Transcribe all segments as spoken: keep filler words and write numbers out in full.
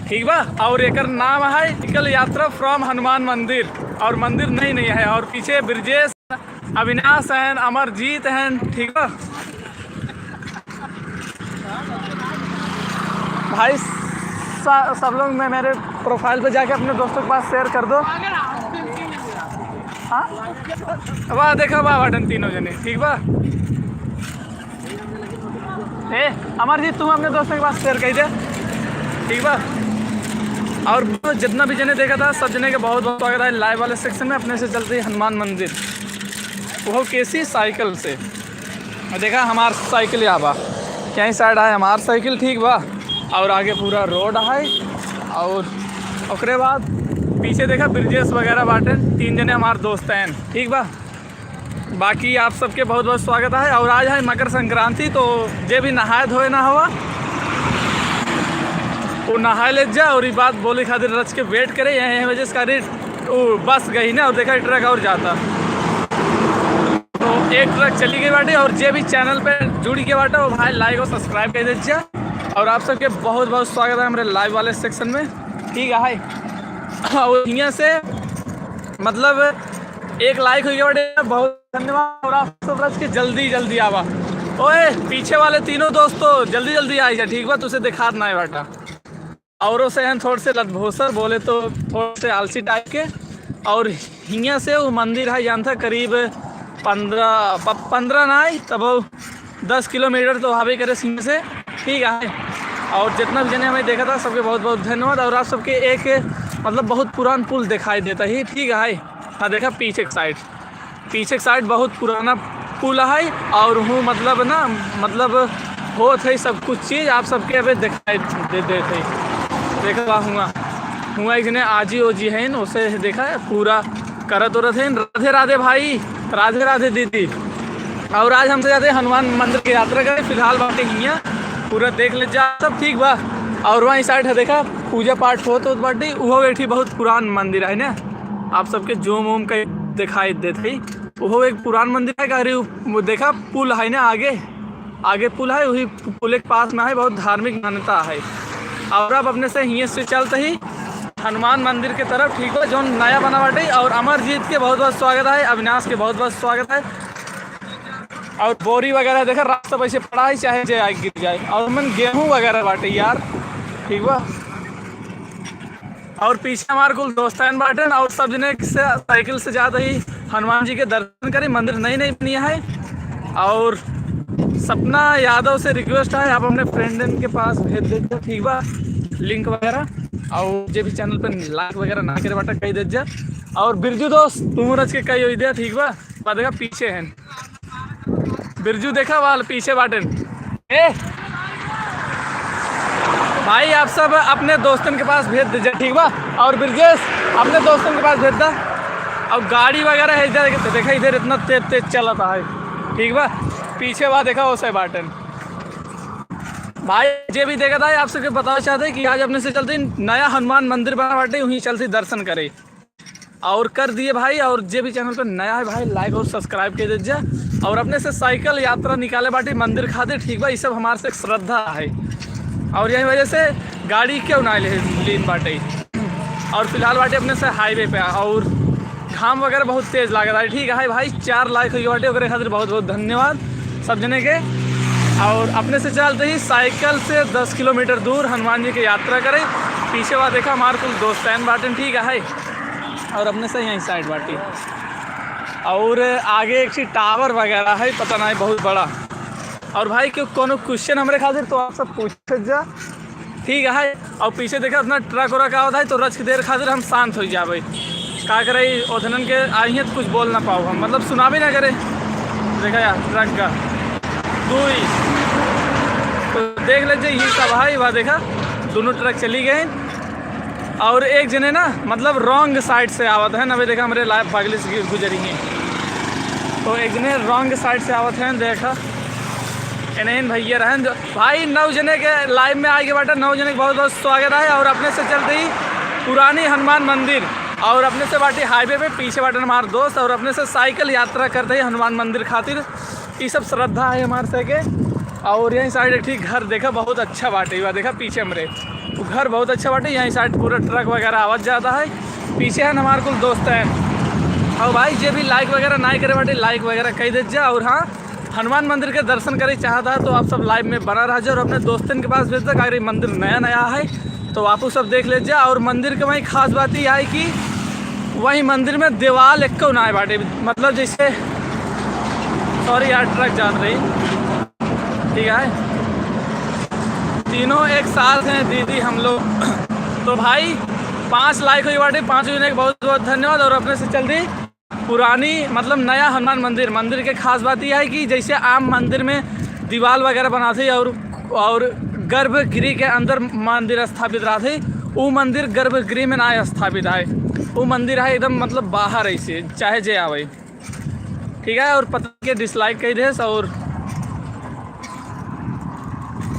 ठीक बा। और एकर नाम है साइकिल यात्रा from हनुमान मंदिर। और मंदिर नई नई है। और पीछे ब्रजेश, अविनाश हैं, अमरजीत हैं, ठीक बा। भाई सा-, सब लोग मैं मेरे profile पे जाके अपने दोस्तों के पास share कर दो। हाँ, वाह, देखा, वाह, बाटन तीनों जने, ठीक बा। ए, अमरजीत, तू अपने दोस्तों के पास share कर दे, ठीक बा। और जितना भी जने देखा था, सब जने के बहुत बहुत स्वागत है live वाले section में। अपने से चलते ही हनुमान मंदिर, वो कैसी साइकिल से। देखा, हमार साइकिल यहाँ बा, यहीं side है हमार साइकिल, ठीक बा। और आगे पूरा road है। और ओकरे बाद पीछे देखा, ब्रजेश वगैरह बाटे, तीन जने हमार दोस्त हैं, ठीक बा। बाकी आप सबके बहुत बहुत स्वागत है। और आज है मकर संक्रांति, तो जे भी नहाए धोए ना हवा, वो नहाए ले जा। और ये बात बोले खातिर रच के wait करे, यही वजह से खातिर वो बस गई ना, और देखा, ट्रक और जाता। तो एक ट्रक चली गई बाटे। और जे भी channel पे जुड़ के बाटे, वो भाई like और subscribe कर दीजिए। और आप सबके बहुत बहुत स्वागत है हमारे live वाले section में, ठीक है। और यहाँ से मतलब एक like हो गया बाटे, बहुत धन्यवाद। और आप सब रच के जल्दी जल्दी आवा। ओए, पीछे वाले तीनों दोस्तों, जल्दी जल्दी आई जा, ठीक बा, तुझे दिखात ना है बाटा। औरों से हैं थोड़े से लतभोसर, बोले तो थोड़े से आलसी type के। और हियाँ से वो मंदिर है, जानता, करीब पन्द्रह, प-, पन्द्रह ना आई, तब वो दस किलोमीटर तो हवे करे हियाँ से, ठीक है। और जितना भी जने हमें देखा था, सबके बहुत बहुत धन्यवाद। और आप सबके एक, मतलब, बहुत पुरान पुल दिखाई देता ही, ठीक है। हाँ, देखा, पीछे के side, पीछे के side बहुत पुराना पुल है। और हूँ, मतलब ना, मतलब, होत है सब कुछ चीज आप सबके अबे दिखाई दे देत है। देखा हुआ, हुआ एक जने आजी ओजी है, उसे देखा है, पूरा करत उरत है। राधे राधे भाई, राधे राधे दीदी। और आज हमसे जाते हैं हनुमान मंदिर की यात्रा करें। फिलहाल बाटे हियाँ, पूरा देख ले जा, सब ठीक बा। और वहीं side है, देखा, पूजा पाठ होत होत बाटे। उहो एक ठी बहुत पुरान मंदिर है ना, आप सबके zoom वूम कई दिखाई देत है। उहो एक पुरान मंदिर है, अरे उ-, वो देखा, पुल है ना आगे, आगे पुल है, वही पु-, पुल के पास में है, बहुत धार्मिक मान्यता है। और अब अपने से हियाँ से चलते ही हनुमान मंदिर के तरफ, ठीक बा, जौन नया बना बाटे। और अमरजीत के बहुत बहुत स्वागत है, अविनाश के बहुत बहुत स्वागत है। और बोरी वगैरह देखा, रास्ता पे ऐसे पड़ा है, चाहे जे आए गिर जाए। और मन गेहूँ वगैरह बाटे यार, ठीक बा। और पीछे हमार कुल दोस्तान बाटन और सब जने से साइकिल से जात ही हनुमान जी के दर्शन करी। मंदिर नई नई बनी है। और सपना यादव से request है, आप अपने friend के पास भेज देते, ठीक बा, link वगैरह। और जे भी channel पे like वगैरह ना करे बाटा, कही दे जा। और बिरजू दोस्त, तू रच के कही दे, ठीक बा। बा देखा पीछे हैं बिरजू, देखा वाल पीछे बाटन। ए भाई, आप सब अपने दोस्तन के पास भेज दीजिए, ठीक बा। और ब्रजेश, अपने दोस्तन के पास भेज दा। और गाड़ी वगैरह है इधर, देखा इधर इतना तेज तेज चलता है, ठीक बा। पीछे बा देखा ओसे बाटन। भाई, जे भी देखा था, आप सबके बतावे चाहते हैं कि आज अपने से चलते नया हनुमान मंदिर बना बाटे, वहीं चलते दर्शन करे। और कर दिए भाई, और जे भी channel पे नया है भाई, like और subscribe कर दीजिए। और अपने से साइकिल यात्रा निकाले बाटी मंदिर खातिर, ठीक बा, ई सब हमार से एक श्रद्धा है। और यही वजह से गाड़ी क्यों ना ले, लीन बाटे। और फिलहाल बाटे अपने से highway पे, और घाम वगैरह बहुत तेज लागत है, ठीक है भाई। चार like हुई बाटे, ओकरे खातिर बहुत बहुत धन्यवाद सब जने के। और अपने से चलते ही साइकिल से दस किलोमीटर दूर हनुमान जी की यात्रा करे। पीछे बा देखा हमार कुल दोस्तैन बाटन, ठीक है। और अपने से यहीं side बाटी। और आगे एक ठी tower वगैरह है, पता नहीं, बहुत बड़ा। और भाई, क्यों कोनो question हमरे खातिर तो आप सब पूछत जा, ठीक है। और पीछे देखा, उतना truck व्रक आवत है, तो रच के देर खातिर हम शांत हो जाबे। का करे, ओथनन के आई है तो कुछ बोल ना पाओ हम, मतलब सुनाबे ना करे। देखा यार, truck का दुई, तो देख लीजिए, ये सब है। वह देखा, दोनों truck चली गए। और एक जने ना, मतलब, wrong side से आवत है ना, अभी देखा, हमरे live बगल से गु-, गुजरी हैं। तो एक जने wrong side से आवत हैं, देखा, इन्हें भैया रहन जो, भाई, नौ जने के live में आए के बाटे, नौ जने के बहुत बहुत स्वागत है। और अपने से चलते ही पुरानी हनुमान मंदिर, और अपने से बाटी highway पे, पीछे बाटे हमार दोस्त, और अपने से साइकिल यात्रा करते ही हनुमान मंदिर खातिर। ई सब श्रद्धा है हमार से के। और यहीं side एक ठीक घर देखा, बहुत अच्छा बाटे, बा देखा पीछे हमरे, वो घर बहुत अच्छा बाटे, यहीं साइड पूरा ट्रक वगैरह आवत जाता है। पीछे है हमार कुल दोस्त हैं। और भाई, जे भी लाइक वगैरह नाहीं करे बाटे, लाइक वगैरह कइ देत जा। और हाँ, हनुमान मंदिर के दर्शन करे चाहता है तो आप सब लाइव में बना रह जाओ और अपने दोस्तन के पास भेज दे, काहे मंदिर नया नया है तो आप सब देख ले जा। और मंदिर के वहीं खास बात यह है कि वहीं मंदिर में दीवाल एक्को ना है बाटे, मतलब जैसे, सॉरी यार, ट्रक जात रही, ठीक है। तीनों एक साथ हैं दीदी हम लोग। तो भाई, पाँच लाइक हुई बाटे, पाँचों जने के बहुत बहुत धन्यवाद। और अपने से चल दी पुरानी, मतलब नया हनुमान मंदिर। मंदिर के खास बात यह है कि जैसे आम मंदिर में दीवाल वगैरह बनाते और, और गर्भगृह के अंदर मंदिर स्थापित रहते, वो मंदिर गर्भगृह में ना स्थापित है, वो मंदिर है एकदम मतलब बाहर ऐसे चाहे जे आवे, ठीक है। और पता के डिसलाइक कइ देस और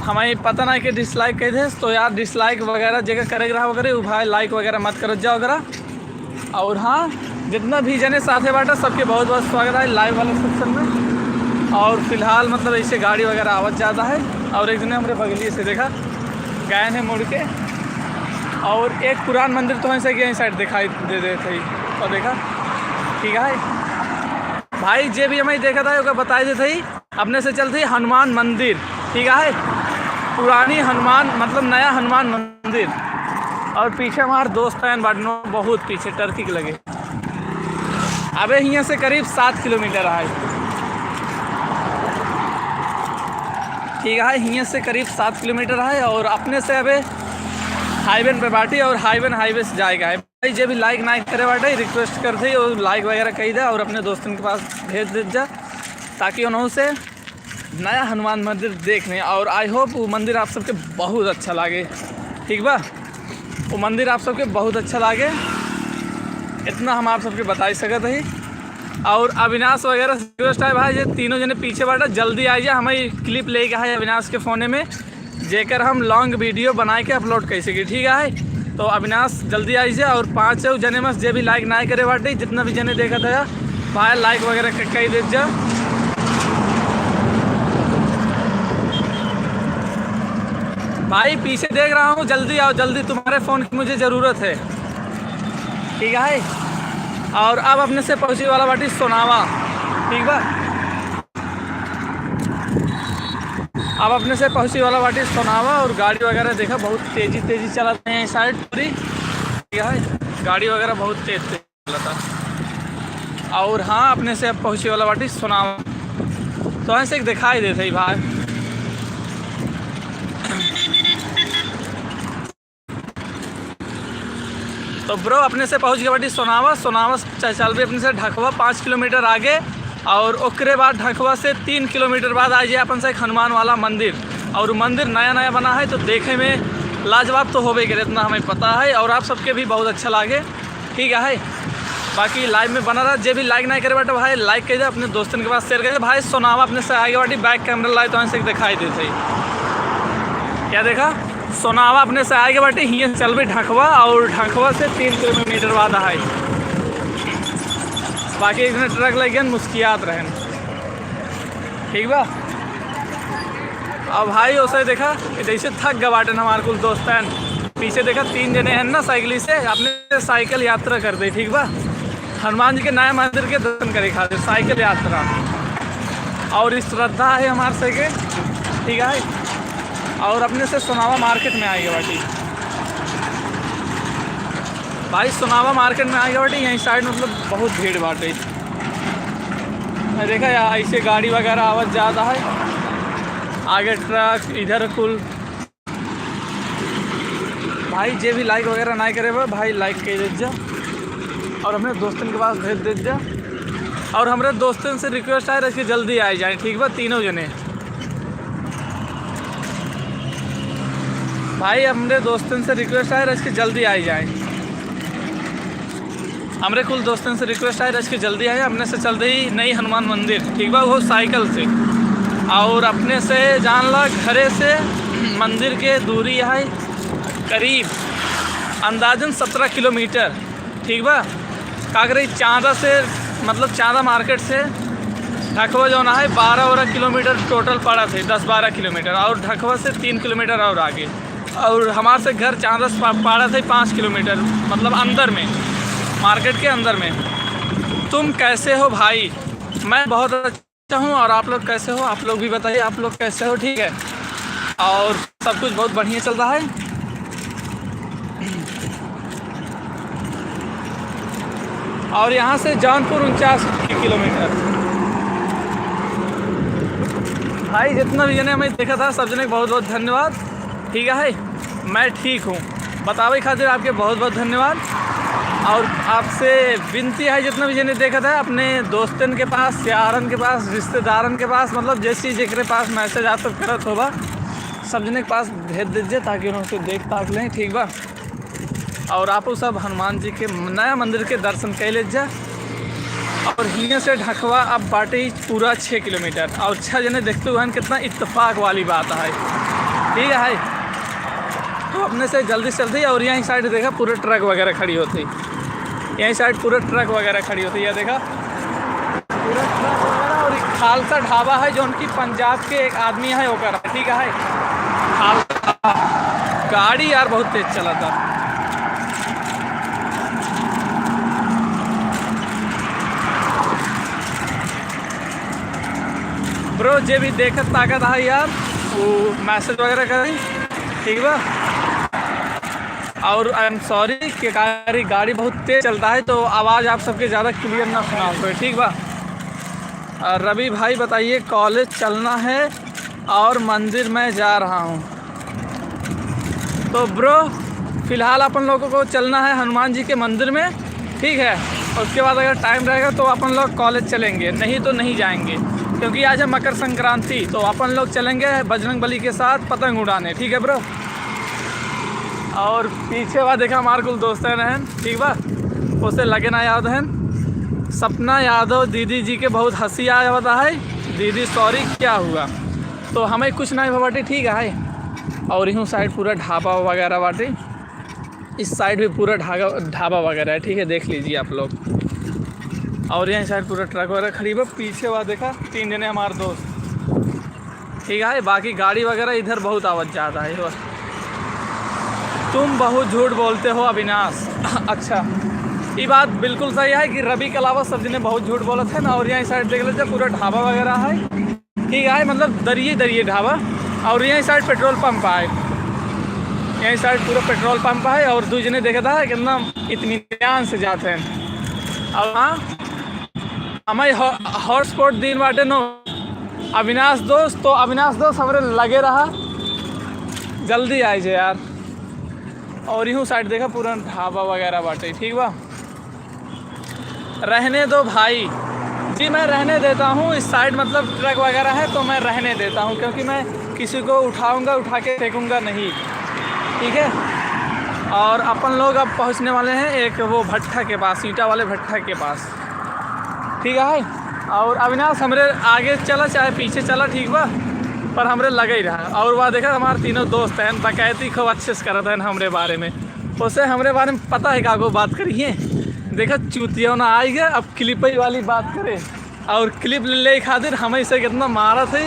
हमारे पता ना के डिसलाइक कइ देस, तो यार डिसलाइक वगैरह जेकर करे के रहा वगैरह, उ भाई लाइक वगैरह मत करत जाओ वगैरह। और हाँ, जितना भी जने साथे बाटा, सबके बहुत बहुत स्वागत है लाइव वाले सेक्शन में। और फिलहाल मतलब ऐसे गाड़ी वगैरह आवत जाता है। और एक जने हमरे बगली से देखा, गए हैं मुड़ के। और एक पुरान मंदिर तो ऐसे कि यहीं साइड दिखाई दे देते ही, तो देखा, ठीक है भाई, जे भी हमें देखा था, ओके बताई देते ही। अपने से चलते ही हनुमान मंदिर, ठीक है, पुरानी हनुमान, मतलब नया हनुमान मंदिर। और पीछे हमार दोस्त हैं बाटनो, बहुत पीछे टर्की के लगे। अबे हियाँ से करीब सात किलोमीटर है, ठीक है, हियाँ से करीब सात किलोमीटर है। और अपने से अबे हाईवे पे बाटी और हाईवे, हाईवे से जाएगा है। भाई, जे भी लाइक ना करे बाटे, रिक्वेस्ट करते ही वो लाइक वगैरह कही दे और अपने दोस्तन के पास भेज दे जा, ताकि उन्हों से नया हनुमान मंदिर देख लें। और आई होप वो मंदिर आप सबके बहुत अच्छा लागे, ठीक बा? वो मंदिर आप सबके बहुत अच्छा लागे, इतना हम आप सबके बताई सकत ही। और अविनाश वगैरह से रिक्वेस्ट है भाई, जे तीनों जने पीछे बाटा, जल्दी आई जा, हमारी क्लिप लेके है अविनाश के फ़ोने में, जेकर हम लॉन्ग वीडियो बनाए के अपलोड कर सकी, ठीक है। तो अविनाश जल्दी आई जा, और पाँचों जने में से जे भी लाइक ना करे बाटे, जितना भी जने देखा था भाई, लाइक वगैरह क-, कही देत जा। भाई पीछे देख रहा हूँ, जल्दी आओ, जल्दी, तुम्हारे फ़ोन की मुझे ज़रूरत है, ठीक है। और अब अपने से पहुँची वाला बाटी सोनावा, ठीक बा। अब अपने से पहुँची वाला बाटी सोनावा, और गाड़ी वगैरह देखा बहुत तेजी तेजी चलत है साइड पूरी, ठीक है, गाड़ी वगैरह बहुत तेज तेज चलता। और हाँ, अपने से अब पहुँची वाला बाटी सोनावा, तो ऐसे एक दिखाई देते ही भाई। तो ब्रो, अपने से पहुँच गए बाटी सोनावा। सोनावा से च-, चल भी अपने से ढकवा पाँच किलोमीटर आगे, और ओकरे बाद ढकवा से तीन किलोमीटर बाद आ जाए अपन से एक हनुमान वाला मंदिर। और उ मंदिर नया नया बना है, तो देखे में लाजवाब तो होबे करे, इतना हमें पता है, और आप सबके भी बहुत अच्छा लागे, ठीक है। बाकी लाइव में बना रहा, जे भी लाइक ना करे बाटे भाई, लाइक कर दे, अपने दोस्तन के पास शेयर कर दे। भाई सोनावा अपने से आगे बाटी, बैक कैमरा लाए तो ऐसे दिखाई देते ही। क्या देखा? सोनावा अपने से आगे बाटे, हियाँ से चलबे ढकवा, और ढकवा से तीन किलोमीटर बाद है। बाकी इतने ट्रक लग गए, मुस्कियात रहन, ठीक बा। अब भाई ओसे देखा, जैसे थक गए बाटन हमार कुल दोस्तन। पीछे देखा, तीन जने हैं ना साइकिल से, अपने साइकिल यात्रा कर दे, ठीक बा। हनुमान जी के नया मंदिर के दर्शन करे खातिर साइकिल यात्रा। और ई श्रद्धा है हमार से के, ठीक है। और अपने से सोनावा मार्केट में आए गए बाटी। भाई सोनावा मार्केट में आए गए बाटी, यहीं साइड मतलब बहुत भीड़ बाटे। मैं देखा यार, ऐसे गाड़ी वगैरह आवत जाता है, आगे ट्रक, इधर कुल। भाई जे भी लाइक वगैरह ना करे बा भाई, लाइक कर दे जा, और हमरे दोस्तन के पास भेज दे जा। और हमरे दोस्तन से रिक्वेस्ट आए रहे कि जल्दी आ जाए, ठीक बा, तीनों जने। भाई हमरे दोस्तन से रिक्वेस्ट आए रहे कि जल्दी आ जाए। हमरे कुल दोस्तन से रिक्वेस्ट आए रहे कि जल्दी आए, अपने से चलते ही नई हनुमान मंदिर, ठीक बा, वो साइकिल से। और अपने से जान ला, घरे से मंदिर के दूरी है करीब अंदाजन सत्रह किलोमीटर, ठीक बा। का करे, चांदा से, मतलब चांदा मार्केट से ढकवा जौन है बारह बारह किलोमीटर टोटल पड़ा थे, दस बारह किलोमीटर, और ढकवा से तीन किलोमीटर और आगे। और हमारे से घर चांदस पा-, पाड़ा से पाँच किलोमीटर, मतलब अंदर में, मार्केट के अंदर में। तुम कैसे हो भाई? मैं बहुत अच्छा हूँ, और आप लोग कैसे हो? आप लोग भी बताइए, आप लोग कैसे हो? ठीक है, और सब कुछ बहुत बढ़िया चल रहा है। और यहाँ से जौनपुर उनचास किलोमीटर। भाई, जितना भी जने हमें देखा था, सब जने के बहुत बहुत धन्यवाद। ठीक है, मैं ठीक हूँ, बतावे खातिर आपके बहुत बहुत धन्यवाद। और आपसे विनती है, जितना भी जने देखा था, अपने दोस्तन के पास, यारन के पास, रिश्तेदारन के पास, मतलब जैसे जेकरे पास मैसेज आप सब करत होबा, सब जने के पास भेज दीजिए, ताकि उन्होंने उसे देख ताक लें। ठीक बा? और आपो सब हनुमान जी के नया मंदिर के दर्शन कर ले जा। और हियाँ से ढकवा अब बाटे पूरा छः किलोमीटर, और छः जने देखते हुए कितना इत्तेफाक वाली बात है। ठीक है, तो अपने से जल्दी से जल्दी। और यहीं साइड देखा, पूरे ट्रक वगैरह खड़ी होती, यहीं साइड पूरे ट्रक वगैरह खड़ी होती है। देखा, पूरा ट्रक वगैरह। और एक खालसा ढाबा है, जो उनकी पंजाब के एक आदमी है, ओकर, ठीक है, खालसा। गाड़ी यार बहुत तेज चला था। ब्रो, जे भी देखत ताकत है यार, वो मैसेज वगैरह करी, ठीक बा? और आई एम सॉरी कि गाड़ी, गाड़ी बहुत तेज चलता है, तो आवाज़ आप सबके ज़्यादा क्लियर ना सुना हो, ठीक बा? और रवि भाई, बताइए, कॉलेज चलना है और मंदिर में जा रहा हूँ। तो ब्रो, फिलहाल अपन लोगों को चलना है हनुमान जी के मंदिर में, ठीक है? उसके बाद अगर टाइम रहेगा तो अपन लोग कॉलेज चलेंगे, नहीं तो नहीं जाएंगे, क्योंकि आज है मकर संक्रांति। तो अपन लोग चलेंगे बजरंग बली के साथ पतंग उड़ाने, ठीक है ब्रो? और पीछे बा देखा, हमार कुल दोस्त हैं, ठीक बा, उसे लगे ना याद है। सपना यादव दीदी जी के बहुत हँसी आवत है, दीदी सॉरी क्या हुआ? तो हमें कुछ नहीं बाटे, ठीक है। और यूँ साइड पूरा ढाबा वगैरह बाटे, इस साइड भी पूरा ढाबा, ढाबा वगैरह है, ठीक है, देख लीजिए आप लोग। और यहीं साइड पूरा ट्रक वगैरह खड़ी बा। पीछे बा देखा, तीन जने हमारे दोस्त, ठीक है। बाकी गाड़ी वगैरह इधर बहुत आवत जाता है। तुम बहुत झूठ बोलते हो अविनाश। अच्छा, ये बात बिल्कुल सही है कि रवि के अलावा सब जने बहुत झूठ बोलत हैं ना। और यहीं साइड देख लेते, पूरा ढाबा वगैरह है, ठीक है, मतलब दरिये दरिये ढाबा। और यहीं साइड पेट्रोल पंप है, यहीं साइड पूरा पेट्रोल पंप है। और दू जने देखा था कितना इत्मीनान से जाते हैं। अब हाँ, हमारे हॉ-, हॉटस्पॉट दिन बाटे नो अविनाश दोस्त, तो अविनाश दोस्त हमरे लगे रहा, जल्दी आए जे यार। और यूँ साइड देखा, पूरा ढाबा वगैरह बाटे, ठीक बा। रहने दो भाई। जी, मैं रहने देता हूँ, इस साइड मतलब ट्रक वगैरह है, तो मैं रहने देता हूँ, क्योंकि मैं किसी को उठाऊंगा, उठा के फेंकूंगा नहीं, ठीक है। और अपन लोग अब पहुँचने वाले हैं एक वो भट्ठा के पास, ईंटा वाले भट्ठा के पास, ठीक है। और अविनाश हमरे आगे चला चाहे पीछे चला, ठीक बा, पर हमरे लगे ही रहा। और वह देखा, हमारे तीनों दोस्त हैं, डकैती खूब अच्छे से करत हैं हमरे बारे में। उसे हमरे बारे में पता है का को बात करिए। देखा, चूतिया ना आई गया, अब क्लिप ही वाली बात करे। और क्लिप ले, ले खातिर हमें इसे कितना मारा थे,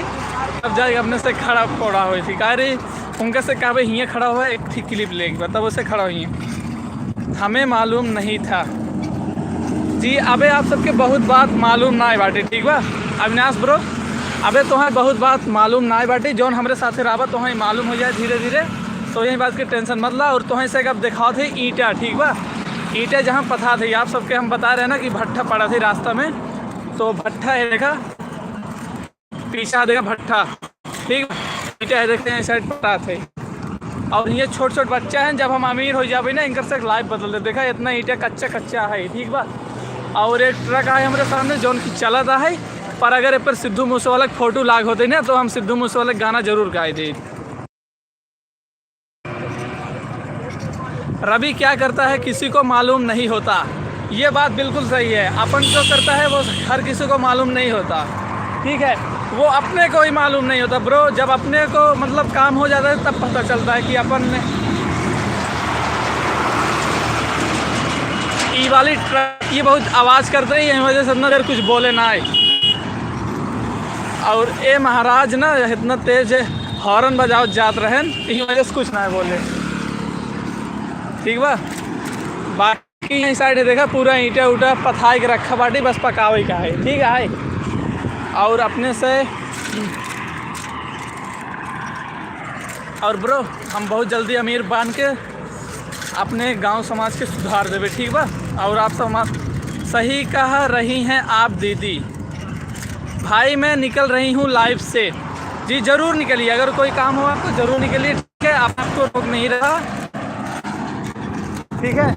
तब जाके अपने से खड़ा पड़ा हुई थी। कह रही, उनका से कहबे हियाँ खड़ा हुआ, एक ठीक क्लिप ले एक बार, तब उसे खड़ा हुई। हमें मालूम नहीं था जी। अबे आप सबके बहुत बात मालूम ना बाटे, ठीक बा अविनाश ब्रो? अबे तोहें बहुत बात मालूम ना बाटे, जौन हमरे साथे रहबा तोहें मालूम हो जाए धीरे धीरे। तो यही बात के टेंशन मत ला। और तोहें से अब दिखाओ थे ईंटा, ठीक बा? ईंटा जहाँ पथा थे, आप सबके हम बता रहे हैं ना कि भट्ठा पड़ा थे रास्ता में, तो भट्ठा है देखा, पीछे देखा भट्ठा, ठीक बा? ईंटा है, देखते हैं साइड पड़ा थे। और ये छोट छोट बच्चा है, जब हम अमीर हो जाबे ना, इनकर से लाइफ बदल दे। देखा, इतना ईंटा कच्चा कच्चा है, ठीक बा? और एक ट्रक आए हमरे सामने, जौन की चलत है, पर अगर ए पर सिद्धू मूसेवाला के फोटो लाग होते ना, तो हम सिद्धू मूसेवाला के गाना जरूर गाए दे। रवि क्या करता है, किसी को मालूम नहीं होता। ये बात बिल्कुल सही है, अपन जो करता है, वो हर किसी को मालूम नहीं होता, ठीक है? वो अपने को ही मालूम नहीं होता ब्रो। जब अपने को, मतलब, काम हो जाता है, तब पता चलता है कि अपन ने ई वाली ट्रक, ये बहुत आवाज़ करते हैं, यही वजह से अंदर कुछ बोले ना आए। और ए महाराज ना इतना तेज है, हॉर्न बजावत जात रहेन, यही वजह से कुछ ना बोले। ठीक बा, बाकी यही साइड है, देखा, पूरा ईंटा उटा पथाई के रखा बाटी, बस पकावे का है। ठीक है, और अपने से, और ब्रो, हम बहुत जल्दी अमीर बन के अपने गांव समाज के सुधार देबे, ठीक बा? और आप समाज, सही कह रही हैं आप दीदी। भाई, मैं निकल रही हूँ लाइव से। जी, जरूर निकलिए, अगर कोई काम हो आपको, जरूर निकलिए, ठीक है? आप, आपको रोक नहीं रहा, ठीक है?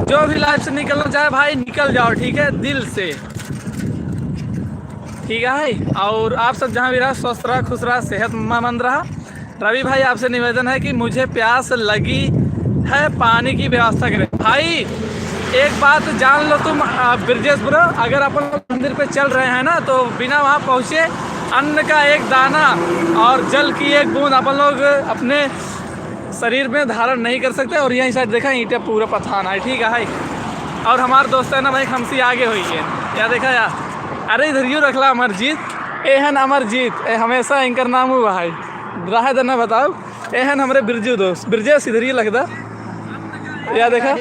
जो भी लाइव से निकलना चाहे भाई, निकल जाओ, ठीक है, दिल से, ठीक है? और आप सब जहाँ भी रहा, स्वस्थ रहा, खुश रहा, सेहतमंद रहा। रवि भाई, आपसे निवेदन है कि मुझे प्यास लगी है, पानी की व्यवस्था करें। भाई, एक बात जान लो तुम, आ, ब्रजेश ब्रो, अगर अपन लोग मंदिर पे चल रहे हैं ना, तो बिना वहाँ पहुँचे अन्न का एक दाना और जल की एक बूंद अपन लोग अपने शरीर में धारण नहीं कर सकते। और यहीं साइड देखा, ईंटे पूरा पथान है, ठीक है। और हमारे दोस्त है ना भाई, हमसे आगे हुई है, या देखा यार, अरे इधर यू रखला अमरजीत, एहन अमरजीत, ए हमेशा एंकर नाम हुआ है, रहे देना बताओ। एहन हमरे बिरजू दोस्त, ब्रजेश इधर ही लगदा। या देखा,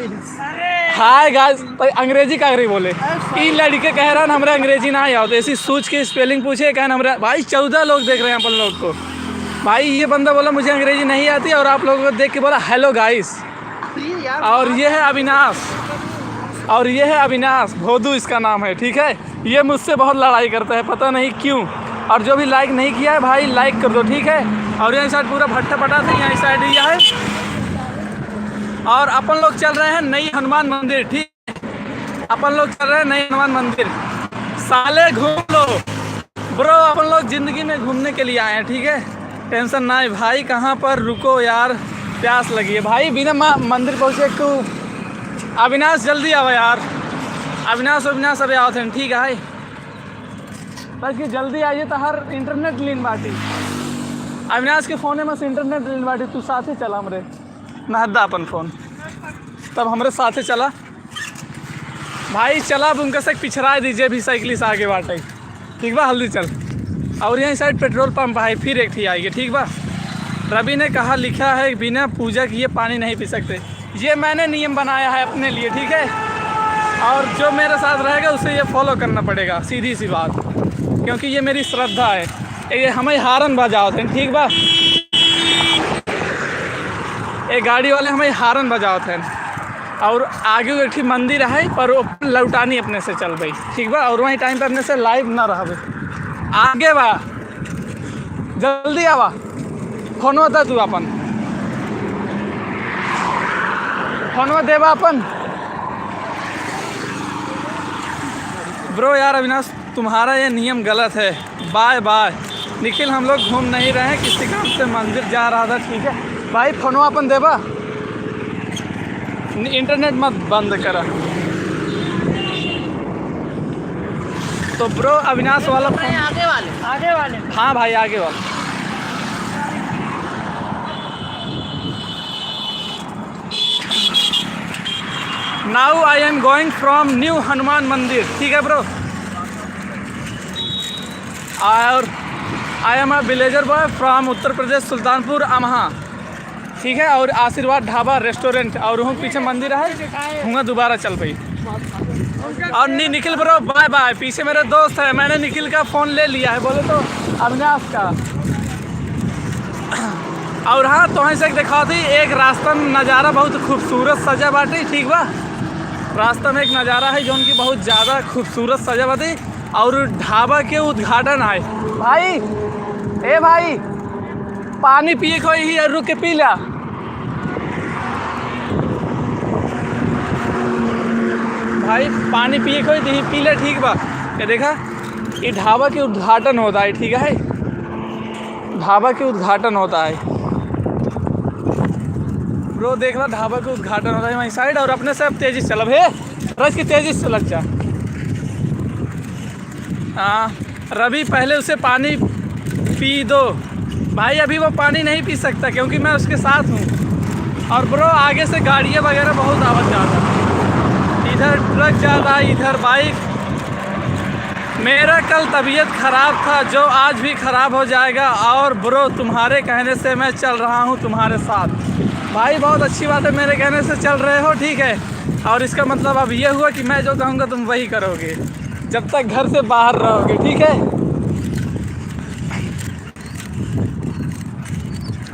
हाय गाइस, भाई अंग्रेजी का करी बोले। ई लड़के कह रहा है, हमरे अंग्रेजी ना आवत, ऐसी सोच के स्पेलिंग पूछे, कहन हमरे भाई चौदह लोग देख रहे हैं अपन लोग को। भाई ये बंदा बोला मुझे अंग्रेजी नहीं आती, और आप लोगों को देख के बोला हेलो गाइस। और ये है अविनाश, और ये है अविनाश भोदू इसका नाम है, ठीक है। ये मुझसे बहुत लड़ाई करता है, पता नहीं क्यों। और जो भी लाइक नहीं किया है भाई, लाइक कर दो, ठीक है। और यही साइड पूरा भट्टा पटा था, यही साइड ये है। और अपन लोग चल रहे हैं नई हनुमान मंदिर, ठीक है। अपन लोग चल रहे हैं नई हनुमान मंदिर। साले घूम लो ब्रो, अपन लोग जिंदगी में घूमने के लिए आए हैं, ठीक है। टेंशन ना है भाई, कहाँ पर रुको यार, प्यास लगी है भाई। बिना मा-, मंदिर पहुँचे तू। अविनाश जल्दी आवा यार, अविनाश, अविनाश अबे आवत हैं, ठीक है भाई। बस कि जल्दी आइए, तो हर इंटरनेट लीन बाटी। अविनाश के फोने में से इंटरनेट लीन बाटी, तू साथे चला हमरे, नहद्दा अपन फोन, तब हमरे साथे चला। भाई चला, अब उनका से पिछड़ा दीजिए भी साइकिल से आगे बाटे, ठीक बा, हल्दी चल। और यहीं साइड पेट्रोल पंप है, फिर एक ठी आएगी, ठीक बा। रवि ने कहा, लिखा है बिना पूजा किए पानी नहीं पी सकते। ये मैंने नियम बनाया है अपने लिए, ठीक है। और जो मेरे साथ रहेगा उसे ये फॉलो करना पड़ेगा, सीधी सी बात, क्योंकि ये मेरी श्रद्धा है। ये हमें हारन बजावत हैं, ठीक बा। ये गाड़ी वाले हमें हारन बजावत हैं। और आगे एक ठी मंदिर है, पर वो लौटानी अपने से चल भाई, ठीक बा। और वहीं टाइम पे अपने से लाइव ना रहबे। आगे बा, जल्दी आवा, फोनवा दे तू अपन, फोनवा देबा अपन। ब्रो यार अविनाश, तुम्हारा ये नियम गलत है। बाय बाय। निखिल, हम लोग घूम नहीं रहे हैं, किसी काम से मंदिर जा रहा था, ठीक है भाई। फोनवा अपन देबा, इंटरनेट मत बंद करा। तो ब्रो अविनाश वाला फोन, आगे वाले, आगे वाले। हाँ भाई, आगे वाला। Now I am going from new हनुमान मंदिर, ठीक है ब्रो। और I am a villager boy from उत्तर प्रदेश, सुल्तानपुर अमहा, ठीक है। और आशीर्वाद ढाबा रेस्टोरेंट, और वहाँ पीछे मंदिर है, हुआ दोबारा चल पाई। और नि-, निखिल ब्रो, बाय बाय। पीछे मेरे दोस्त है, मैंने निखिल का फोन ले लिया है, बोले तो अविनाश का। और हाँ, तोहन से एक दिखा दी, एक रास्ता में नज़ारा बहुत खूबसूरत सजा बाटे, ठीक बा। रास्ता में एक नज़ारा है जौन की बहुत ज़्यादा खूबसूरत सजा बाटे। और ढाबा के उद्घाटन है भाई। ए भाई, पानी पिए कोई ही रुक के पी ला। भाई, पानी पिए कोई दी, पी ले, ठीक बा। ये देखा, ये ढाबा के उद्घाटन होता है, ठीक है, ढाबा के उद्घाटन होता है। ब्रो, देख ला, ढाबा के उद्घाटन होता है वहीं साइड। और अपने से अब तेजी से चलब, हे रश की तेजी से चलत जा। हाँ, रवि, पहले उसे पानी पी दो। भाई, अभी वो पानी नहीं पी सकता क्योंकि मैं उसके साथ हूँ। और ब्रो, आगे से गाड़ियाँ वगैरह बहुत आवत जाता, इधर ट्रक जाता, इधर बाइक। मेरा कल तबीयत खराब था, जो आज भी खराब हो जाएगा। और ब्रो, तुम्हारे कहने से मैं चल रहा हूँ तुम्हारे साथ। भाई, बहुत अच्छी बात है, मेरे कहने से चल रहे हो, ठीक है। और इसका मतलब अब ये हुआ कि मैं जो कहूँगा तुम वही करोगे, जब तक घर से बाहर रहोगे, ठीक है।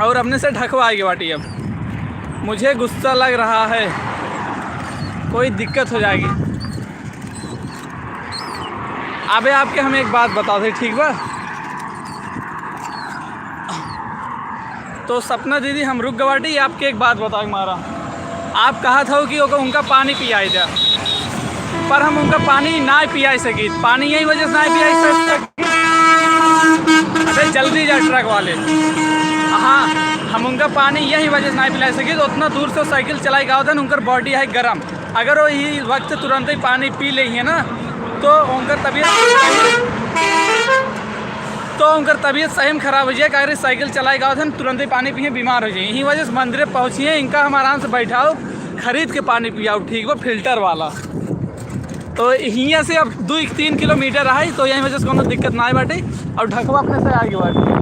और अपने से ढकवा आएगी बाटी। अब मुझे गुस्सा लग रहा है, कोई दिक्कत हो जाएगी। अबे, आपके हम एक बात बताओ थे, ठीक बा? तो सपना दीदी, हम रुक गवाटी, आपके एक बात बताओ हमारा। आप कहा था कि ओको उनका पानी पियाई दे, पर हम उनका पानी ना पियाई सकी। पानी यही वजह से ना पियाई सकी। अरे जल्दी जा ट्रक वाले। हाँ, हम उनका पानी यही वजह से ना पिला सकी। तो उतना दूर से साइकिल चलाई गावत हन, उनकर बॉडी है गरम। अगर वो यही वक्त तुरंत ही पानी पी लेइहें ना, तो उनकर तबीयत, तो उनकर तबीयत सही में खराब हो जाए। काहे रे, साइकिल चलाई गावत हन, तुरंत ही पानी पिए, बीमार हो जाए। यही वजह से मंदिर पहुँचिए, इनका हम आराम से बैठाओ, खरीद के पानी पियाओ, ठीक बा, फिल्टर वाला। तो हियाँ से अब दो तीन किलोमीटर है, तो यही वजह से कोनो दिक्कत ना बाटे। और ढकवा अपने से आगे बाटे,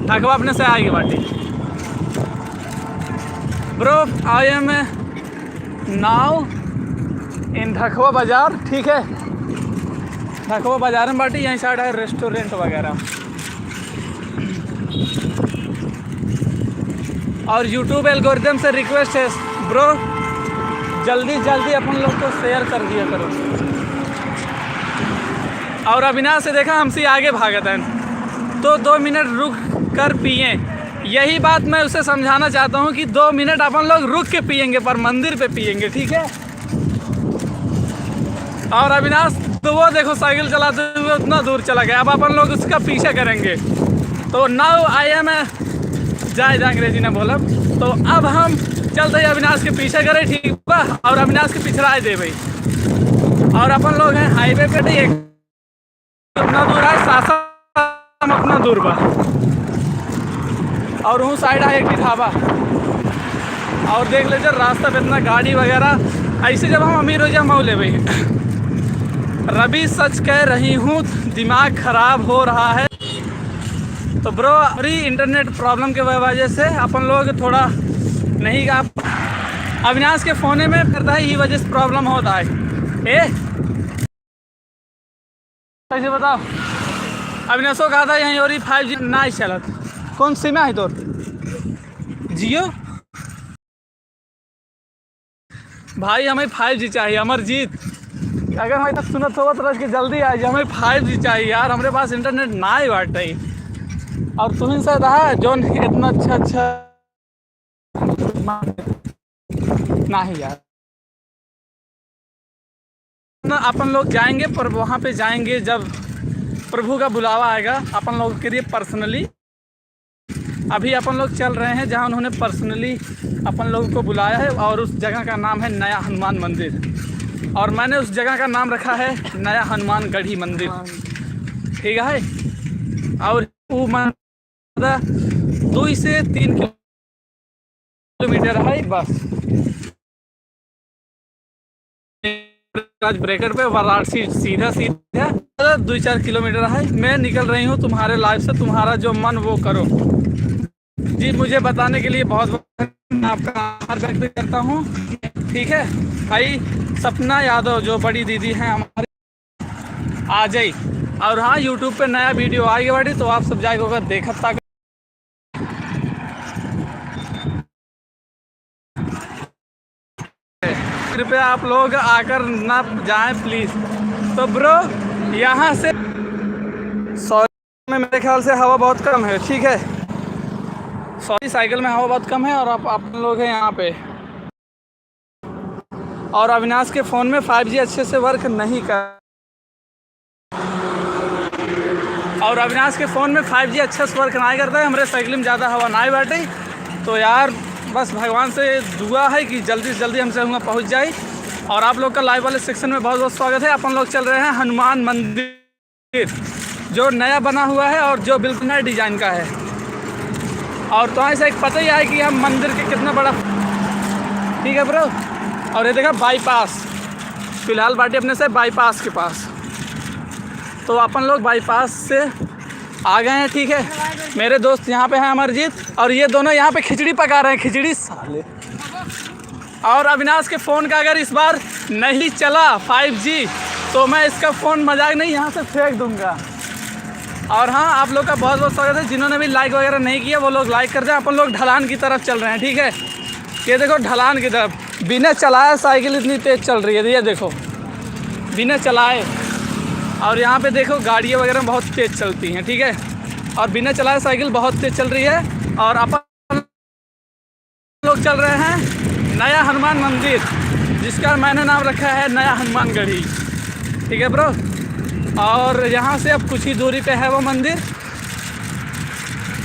ढकवा अपने से आगे बाटे। Bro, I am now in ढकवा बाजार, ठीक है। ढकवा बाजार में बाटी, यहीं साइड है रेस्टोरेंट वगैरह। और YouTube एल्गोरिदम से रिक्वेस्ट है ब्रो, जल्दी जल्दी अपन लोग को शेयर कर दिया करो। और अविनाश से देखा, हमसे आगे भागत हैं, तो दो मिनट रुक कर पिए। यही बात मैं उसे समझाना चाहता हूँ कि दो मिनट अपन लोग रुक के पिएंगे, पर मंदिर पे पिएंगे, ठीक है। और अविनाश तो वो देखो, साइकिल चलाते हुए उतना दूर चला गया। अब अपन लोग उसका पीछा करेंगे। तो now I am a, जाए जा अंग्रेजी ना बोलब। तो अब हम चलते हैं अविनाश के पीछा करे, ठीक बा, और अविनाश के पिछड़ाए देबे। और अपन लोग हैं हाईवे पे, ठीक है। उतना दूर है, सासाराम उतना दूर बा। और हूँ साइड है एक ढाबा। और देख ले जर रास्ता पे इतना गाड़ी वगैरह, ऐसे जब हम अमीर हो जाए, हम लेबे। रवि, सच कह रही हूँ, दिमाग खराब हो रहा है। तो ब्रो, अभी इंटरनेट प्रॉब्लम के वजह से अपन लोग थोड़ा नहीं गा, अविनाश के फोने में फिरता है, ये वजह से प्रॉब्लम होता है। ए, कैसे बताओ, अविनाशो कहा था यहीं और ही फाइव जी ना चलत। कौन सिम है तोर? जियो? भाई, हमें फाइव जी चाहिए, अमरजीत। अगर हमारी बात सुनत हो तो रह के जल्दी आ जाए, हमें फाइव जी चाहिए यार, हमरे पास इंटरनेट ना ही बाटे। और तुम ही शायद है जोन इतना अच्छा अच्छा ना ही यार। ना, अपन लोग जाएंगे, पर वहाँ पे जाएंगे जब प्रभु का बुलावा आएगा, अपन लोग के लिए पर्सनली। अभी अपन लोग चल रहे हैं जहाँ उन्होंने पर्सनली अपन लोगों को बुलाया है, और उस जगह का नाम है नया हनुमान मंदिर। और मैंने उस जगह का नाम रखा है नया हनुमान गढ़ी मंदिर, ठीक है। और वो मंदिर दो से तीन किलोमीटर है बस। आज ब्रेकर पे वाराणसी सीधा सीधा दो चार किलोमीटर है। मैं निकल रही हूँ तुम्हारे लाइफ से, तुम्हारा जो मन वो करो। जी, मुझे बताने के लिए बहुत बहुत मैं आपका आभार व्यक्त करता हूँ। ठीक है भाई, सपना यादव जो बड़ी दीदी हैं हमारी, आ जाई। और हाँ, YouTube पे नया वीडियो आएगी बाटी, तो आप सब जाके ओकर देखत तक। कृपया आप लोग आकर ना जाएं प्लीज। तो ब्रो, यहाँ से सॉरी में मेरे ख्याल से हवा बहुत कम है, ठीक है। सॉरी, साइकिल में हवा बहुत कम है और आप, आप लोग हैं यहाँ पे। और अविनाश के फ़ोन में फाइव जी अच्छे से वर्क नहीं कर, और अविनाश के फ़ोन में फाइव जी अच्छे से वर्क नहीं करता है, हमारे साइकिल में ज़्यादा हवा नहीं बाटे। तो यार, बस भगवान से दुआ है कि जल्दी से जल्दी हमसे हुआ पहुँच जाए। और आप लोग का लाइव वाले सेक्शन में बहुत बहुत स्वागत है। अपन लोग चल रहे हैं हनुमान मंदिर, जो नया बना हुआ है और जो बिल्कुल नया डिजाइन का है। और तो ऐसा एक पता ही है कि हम मंदिर के कितना बड़ा, ठीक है ब्रो। और ये देखा बाईपास, फिलहाल बाटी अपने से बाईपास के पास। तो अपन लोग बाईपास से आ गए हैं, ठीक है। मेरे दोस्त यहाँ पे हैं अमरजीत, और ये दोनों यहाँ पे खिचड़ी पका रहे हैं, खिचड़ी साले। और अविनाश के फ़ोन का अगर इस बार नहीं चला फ़ाइव जी, तो मैं इसका फ़ोन, मजाक नहीं, यहाँ से फेंक दूंगा। और हाँ, आप लोग का बहुत बहुत स्वागत है। जिन्होंने भी लाइक वगैरह नहीं किया, वो लोग लाइक कर दें। अपन लोग ढलान की तरफ चल रहे हैं, ठीक है। ये देखो, ढलान की तरफ बिना चलाए साइकिल इतनी तेज चल रही है, ये देखो, बिना चलाए। और यहाँ पे देखो, गाड़ियाँ वगैरह बहुत तेज चलती हैं, ठीक है। और बिना चलाए साइकिल बहुत तेज चल रही है। और अपन लोग चल रहे हैं नया हनुमान मंदिर, जिसका मैंने नाम रखा है नया हनुमानगढ़ी, ठीक है ब्रो। और यहाँ से अब कुछ ही दूरी पे है वो मंदिर,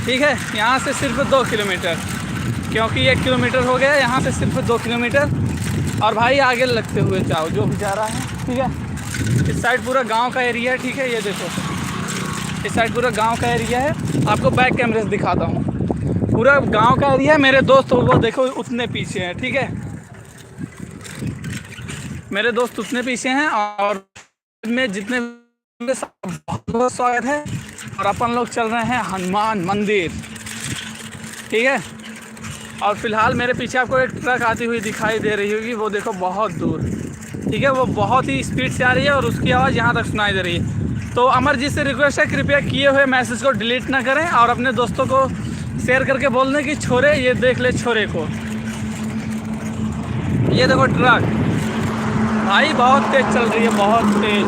ठीक है। यहाँ से सिर्फ दो किलोमीटर, क्योंकि एक किलोमीटर हो गया, यहाँ से सिर्फ दो किलोमीटर। और भाई, आगे लगते हुए जाओ, जो भी जा रहा है, ठीक है। इस साइड पूरा गांव का एरिया है, ठीक है। ये देखो, इस साइड पूरा गांव का एरिया है। आपको बैक कैमरे से दिखाता हूँ, पूरा गांव का एरिया है। मेरे दोस्त, वो देखो, उतने पीछे हैं, ठीक है। मेरे दोस्त उतने पीछे हैं। और में जितने भी, सब बहुत बहुत स्वागत है। और अपन लोग चल रहे हैं हनुमान मंदिर, ठीक है। और फिलहाल मेरे पीछे आपको एक ट्रक आती हुई दिखाई दे रही होगी, वो देखो, बहुत दूर, ठीक है। वो बहुत ही स्पीड से आ रही है और उसकी आवाज़ यहाँ तक सुनाई दे रही है। तो अमर जी से रिक्वेस्ट है, कृपया किए हुए मैसेज को डिलीट ना करें और अपने दोस्तों को शेयर करके बोल दें कि छोरे, ये देख ले छोरे को। ये देखो ट्रक, भाई, बहुत तेज चल रही है, बहुत तेज,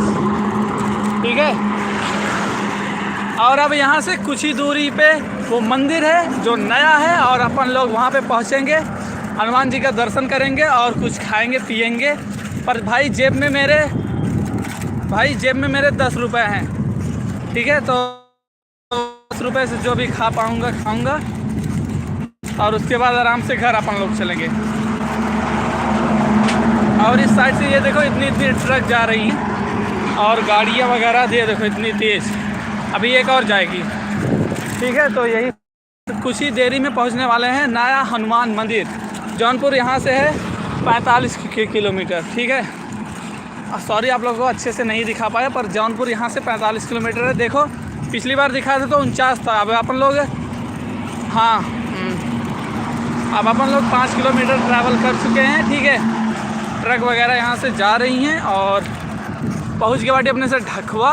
ठीक है। और अब यहाँ से कुछ ही दूरी पे वो मंदिर है जो नया है, और अपन लोग वहाँ पे पहुँचेंगे, हनुमान जी का दर्शन करेंगे और कुछ खाएंगे पिएंगे। पर भाई, जेब में मेरे, भाई, जेब में मेरे दस रुपये हैं, ठीक है। तो दस रुपये से जो भी खा पाऊँगा, खाऊँगा, और उसके बाद आराम से घर अपन लोग चलेंगे। और इस साइड से ये देखो, इतनी इतनी ट्रक जा रही हैं और गाड़ियाँ वगैरह, ये देखो, इतनी तेज़। अभी एक और जाएगी, ठीक है। तो यही कुछ ही देरी में पहुँचने वाले हैं नया हनुमान मंदिर। जौनपुर यहाँ से है पैंतालीस कि-, किलोमीटर, ठीक है। सॉरी, आप लोगों को अच्छे से नहीं दिखा पाया, पर जौनपुर यहाँ से पैंतालीस किलोमीटर है। देखो, पिछली बार दिखाए थे तो उनचास था, अब अपन लोग, हाँ, हम्म, अब अपन लोग पाँच किलोमीटर ट्रैवल कर चुके हैं, ठीक है। ट्रक वगैरह यहाँ से जा रही हैं और पहुँच गए बाटी अपने से ढखवा।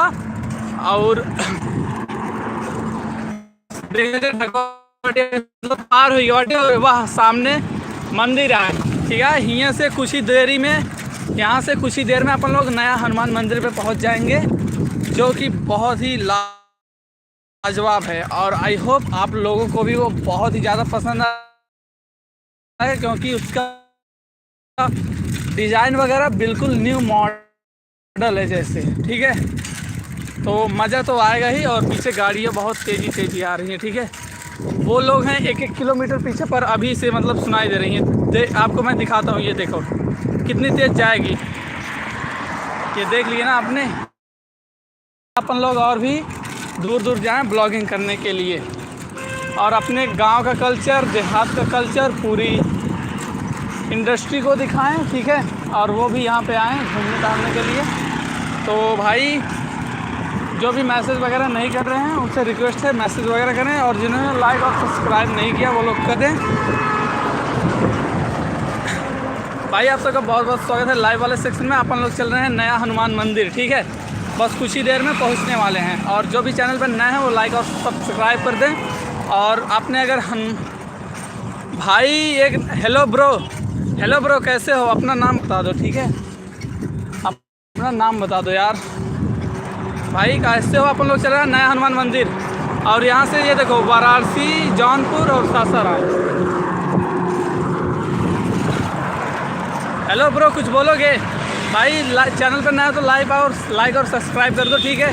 और पार हुई बाटे और वह सामने मंदिर आए, ठीक है। हियाँ से कुछ ही देरी में, यहाँ से कुछ ही देर में अपन लोग नया हनुमान मंदिर पे पहुँच जाएंगे, जो कि बहुत ही लाजवाब है। और आई होप आप लोगों को भी वो बहुत ही ज़्यादा पसंद आए, क्योंकि उसका डिज़ाइन वगैरह बिल्कुल न्यू मॉडल है जैसे, ठीक है। तो मज़ा तो आएगा ही। और पीछे गाड़ियाँ बहुत तेज़ी तेज़ी आ रही हैं, ठीक है। वो लोग हैं एक एक किलोमीटर पीछे, पर अभी से, मतलब, सुनाई दे रही हैं। दे, आपको मैं दिखाता हूँ, ये देखो कितनी तेज़ जाएगी, ये देख लिया ना आपने। अपन लोग और भी दूर दूर जाएं ब्लॉगिंग करने के लिए और अपने गांव का कल्चर, देहात का कल्चर, पूरी इंडस्ट्री को दिखाएं, ठीक है। और वो भी यहाँ पे आएँ घूमने टहलने के लिए। तो भाई, जो भी मैसेज वगैरह नहीं कर रहे हैं, उनसे रिक्वेस्ट है, मैसेज वगैरह करें। और जिन्होंने लाइक और सब्सक्राइब नहीं किया, वो लोग कर दें। भाई, आप सबका बहुत बहुत स्वागत है लाइव वाले सेक्शन में। अपन लोग चल रहे हैं नया हनुमान मंदिर, ठीक है। बस कुछ ही देर में पहुंचने वाले हैं। और जो भी चैनल पर नए हैं, वो लाइक और सब्सक्राइब कर दें। और आपने अगर हम, भाई, एक हेलो ब्रो, हेलो ब्रो, कैसे हो? अपना नाम बता दो, ठीक है, अपना नाम बता दो यार। भाई, कैसे हो? अपन लोग चल रहे हैं नया हनुमान मंदिर। और यहाँ से ये देखो, वाराणसी, जौनपुर और सासाराम। हेलो ब्रो, कुछ बोलोगे? भाई, ला-, चैनल पर नया हो तो लाइव और, लाइक और सब्सक्राइब कर दो, ठीक है।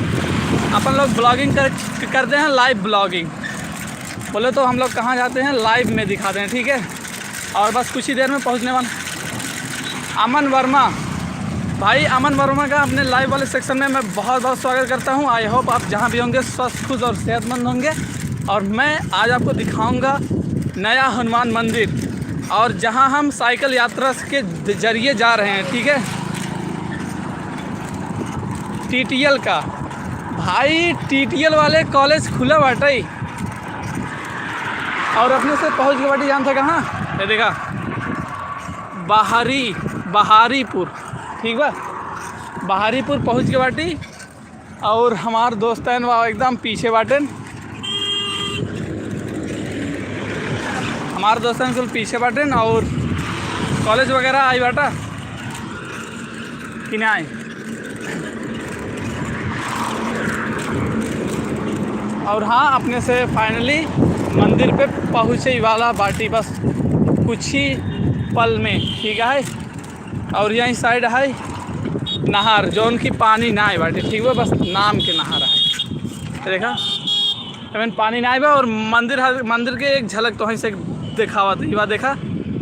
अपन लोग ब्लॉगिंग कर, करते हैं, लाइव ब्लॉगिंग। बोले तो हम लोग कहाँ जाते हैं, लाइव में दिखाते हैं, ठीक है। और बस कुछ ही देर में पहुँचने वाला। अमन वर्मा, भाई, अमन वर्मा का अपने लाइव वाले सेक्शन में मैं बहुत बहुत स्वागत करता हूँ। आई होप आप जहाँ भी होंगे, स्वस्थ, खुश और सेहतमंद होंगे। और मैं आज आपको दिखाऊंगा नया हनुमान मंदिर, और जहाँ हम साइकिल यात्रा के जरिए जा रहे हैं, ठीक है। टीटीएल का। भाई, टीटीएल वाले कॉलेज खुला बाटे। और अपने से पहुँच गए बाटी, जानता कहाँ? ये देखा, बाहरी, बहारीपुर, ठीक बा, बहारीपुर पहुँच गए बाटी। और हमार दोस्तन वा एकदम पीछे बाटेन, हमार दोस्तन कुल पीछे बाटेन। और कॉलेज वगैरह आई बाटा कि नाहीं? और हाँ, अपने से finally मंदिर पे पहुँचे वाला बाटी, बस कुछ ही पल में, ठीक है। और यहीं side है नहर, जौन की पानी नाहीं बाटे, ठीक बा, बस नाम के नहर है। देखा, एमन पानी नाहीं बा। और मंदिर है, मंदिर के एक झलक तोहई से देखावत ही बा। देखा,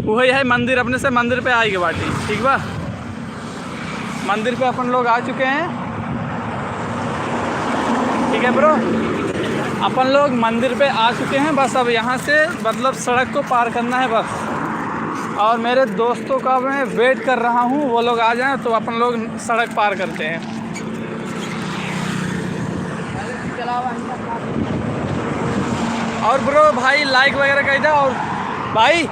वही है मंदिर, अपने से मंदिर पे आए के बाटी, ठीक बा। मंदिर पे अपन लोग आ चुके हैं, ठीक है bro, अपन लोग मंदिर पे आ चुके हैं। बस अब यहाँ से, मतलब, सड़क को पार करना है बस। और मेरे दोस्तों का मैं wait कर रहा हूँ, वो लोग आ जाएं तो अपन लोग सड़क पार करते हैं। और bro, भाई, like वगैरह कर दे। और भाई,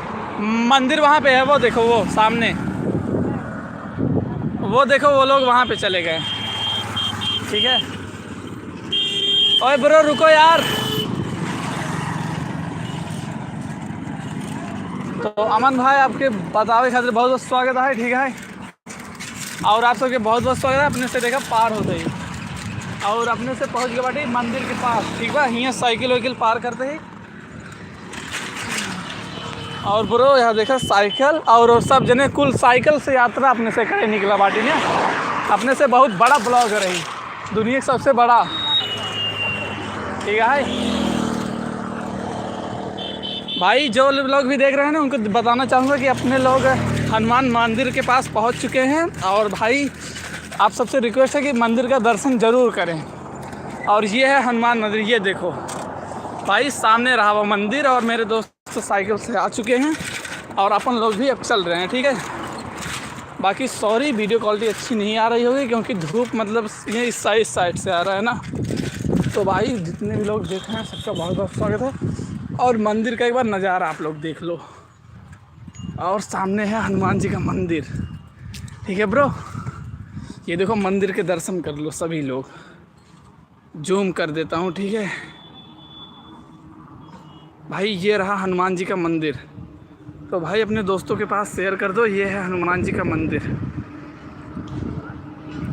मंदिर वहाँ पे है, वो देखो, वो सामने, वो देखो, वो लोग वहाँ पे चले गए, ठीक है। ओए bro, रुको यार। तो अमन भाई, आपके बतावे खातिर बहुत बहुत स्वागत है, ठीक है। और आप सबके बहुत बहुत स्वागत है। अपने से देखा पार होते ही, और अपने से पहुँच गए बाटी मंदिर के पास, ठीक बा। हियाँ साइकिल वाइकिल पार करते ही। और bro, यहाँ देखा साइकिल, और, और सब जने कुल साइकिल से यात्रा अपने से करे निकला बाटी ने। अपने से बहुत बड़ा vlogger है, दुनिया का सबसे बड़ा, ठीक है भाई। जो लोग भी देख रहे हैं ना, उनको बताना चाहूँगा कि अपने लोग हनुमान मंदिर के पास पहुँच चुके हैं। और भाई, आप सबसे request है कि मंदिर का दर्शन जरूर करें। और ये है हनुमान मंदिर, ये देखो भाई, सामने रहा वो मंदिर। और मेरे दोस्त साइकिल से आ चुके हैं और अपन लोग भी अब चल रहे हैं, ठीक है। बाकी sorry, video quality अच्छी नहीं आ रही होगी, क्योंकि धूप, मतलब, ये इस साइड, साइड से आ रहा है ना। तो भाई, जितने भी लोग देख रहे हैं, सबका बहुत बहुत स्वागत है। और मंदिर का एक बार नज़ारा आप लोग देख लो। और सामने है हनुमान जी का मंदिर, ठीक है bro। ये देखो, मंदिर के दर्शन कर लो सभी लोग। Zoom कर देता हूँ, ठीक है भाई। ये रहा हनुमान जी का मंदिर। तो भाई, अपने दोस्तों के पास share कर दो, ये है हनुमान जी का मंदिर,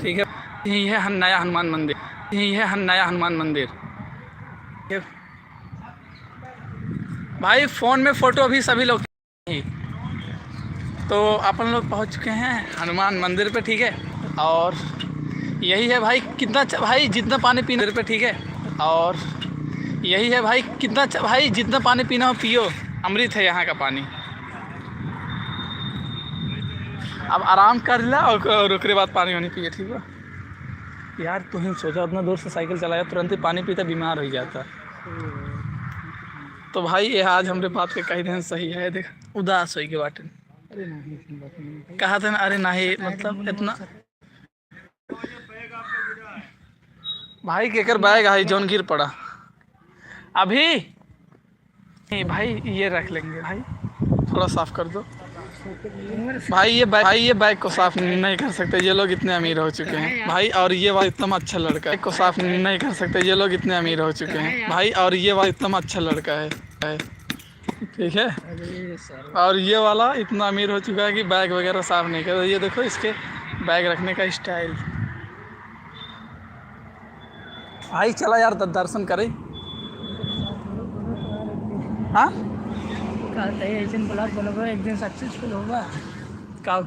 ठीक है। यही है हन-, नया हनुमान मंदिर, यही है हन-, नया हनुमान मंदिर। ठीक है भाई, phone में photo अभी सभी लोग। तो अपन लोग पहुंच चुके हैं हनुमान मंदिर पे, ठीक है। और यही है भाई, कितना च-, भाई, जितना पानी पीना पे, ठीक है। और यही है भाई, कितना च-, भाई, जितना पानी पीना हो पियो, अमृत है यहाँ का पानी। अब आराम कर ला और, और ओकरे बाद पानी वानी पिए, ठीक बा। यार, तुम सोचा, उतना दूर से साइकिल चलाया, तुरंत ही पानी पीता, बीमार हो जाता। तो भाई, ये आज हमरे बात के कही देन सही है। देख, उदास होई के बाटे। अरे नहीं, ऐसी बात नहीं। कहा था ना, अरे नहीं, मतलब, इतना भाई, केकर बैग है जौन गिर पड़ा? अभी नहीं भाई, ये रख लेंगे भाई, थोड़ा साफ कर दो भाई। ये बैग, भाई, ये बैग को साफ नहीं कर सकते, ये लोग इतने अमीर हो चुके हैं भाई। और ये वाला इतना अच्छा लड़का है, को साफ नहीं कर सकते, ये लोग इतने अमीर हो चुके हैं भाई। और ये वाला इतना अच्छा लड़का है, है। ठीक है। अरे सर। और ये वाला इतना अमीर हो चुका है कि बैग वगैरह साफ नहीं करता। ये देखो इसके बैग रखने का style। भाई चला यार, द-, दर्शन करे। हाँ? कहते हैं, एक दिन vlog बनाबो, एक दिन successful होगा। का?